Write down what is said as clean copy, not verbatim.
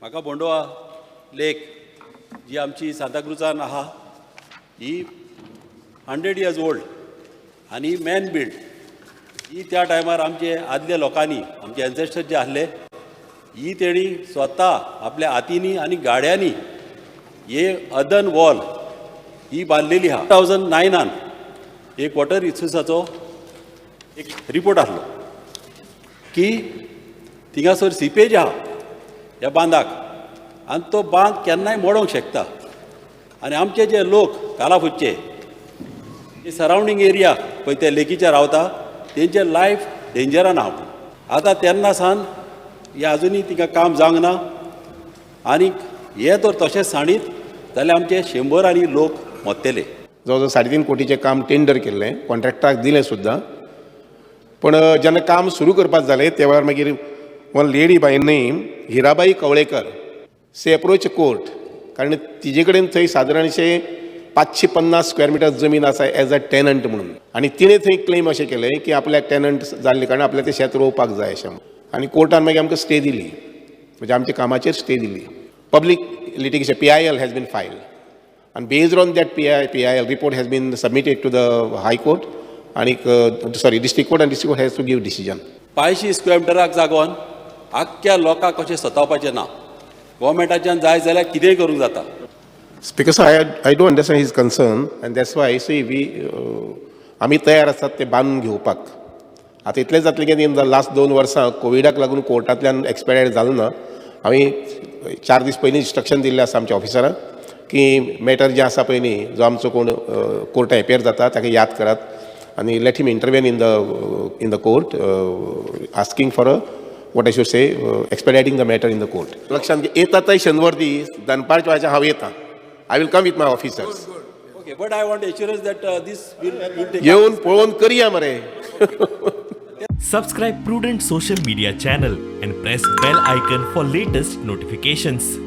म्हाका बोंडोआ लेक जी आमची सांताक्रुजान आहा, ही 100 इयर्स ओल्ड आनी मॅन बिल्ड. ही त्या टायमार आमचे आदल्या लोकांनी, आमचे एन्सेस्टर जे आहले, ही तेणी स्वता आपल्या हातींनी आनी गाड्यांनी हे अर्दन वॉल ही बांदलेली आहा. 2009आन एक वॉटर रिसोर्साचो एक रिपोर्ट आहलो की थिंगासर सिपेज आहा ह्या बांदाक आनी तो बांद केन्नाय मोडोंक शकता. आनी आमचे जे लोक कालाफुटचे सरावंडींग एरिया पळय ते लेकीचे रावता, तेंचे लायफ डेंजरान आहा. आतां तेन्ना सावन हे अजुनूय तिका काम जावंक ना. आनीक हे तर तशेंच सांडीत जाल्यार आमचे शंबरांनी लोक मरतले. जवळ जवळ 3.5 कोटीचें काम टेंडर केल्लें, कॉन्ट्रॅक्टराक दिलें सुद्दां. पूण जेन्ना काम सुरू करपाक जालें, त्या वेळार मागीर one lady by name Hirabai Kavlekar, she approach court, कारण तिजे कडेन थंय सादारणशें 550 स्क्वेअर मिटर जमीन आसा एज अ टेनंट म्हणून. आनी तिणें थंय क्लेम अशें केलें की आपल्याक टेनंट जाल्ले कारणान आपल्याक तें शेत रोवपाक जाय अशें म्हणून. आनी कोर्टान मागीर आमकां स्टे दिली, म्हणजे आमच्या कामाचेर स्टे दिली. Public litigation, PIL, has been filed and based on that PIL report has been submitted to the High Court and, sorry, District Court, and District Court has to give decision. 500 square मिटराक जागोन आख्ख्या लोकांक कशें सतावपाचें ना. गोवोरमेंटाच्यान जाय जाल्यार कितेंय करूंक जाता. Speaker sir, I do understand his concern and that's why, see, we आमी तयार आसात ते बांदून घेवपाक. आतां इतलें जातलें की इन the last 2 वर्सां कोविडाक लागून कोर्टांतल्यान एक्सपेडायट जालो ना. आमी 4 दीस पयलीं इन्स्ट्रक्शन दिल्लें आसा आमच्या ऑफिसराक की मॅटर जें आसा पळय न्ही, जो आमचो कोण कोर्टान एपियर जाता ताका याद करात आनी let him intervene in the court, asking for a, what I should say, expediting the matter in the court. लक्षात घे, येता थंय शेनवार दीस दनपारच्या वेळार हांव येता. I will come with my officers. Okay, but I want assurance that this will take. येवन पळोवन करया मरे. Subscribe Prudent Social Media channel and press bell icon for latest notifications.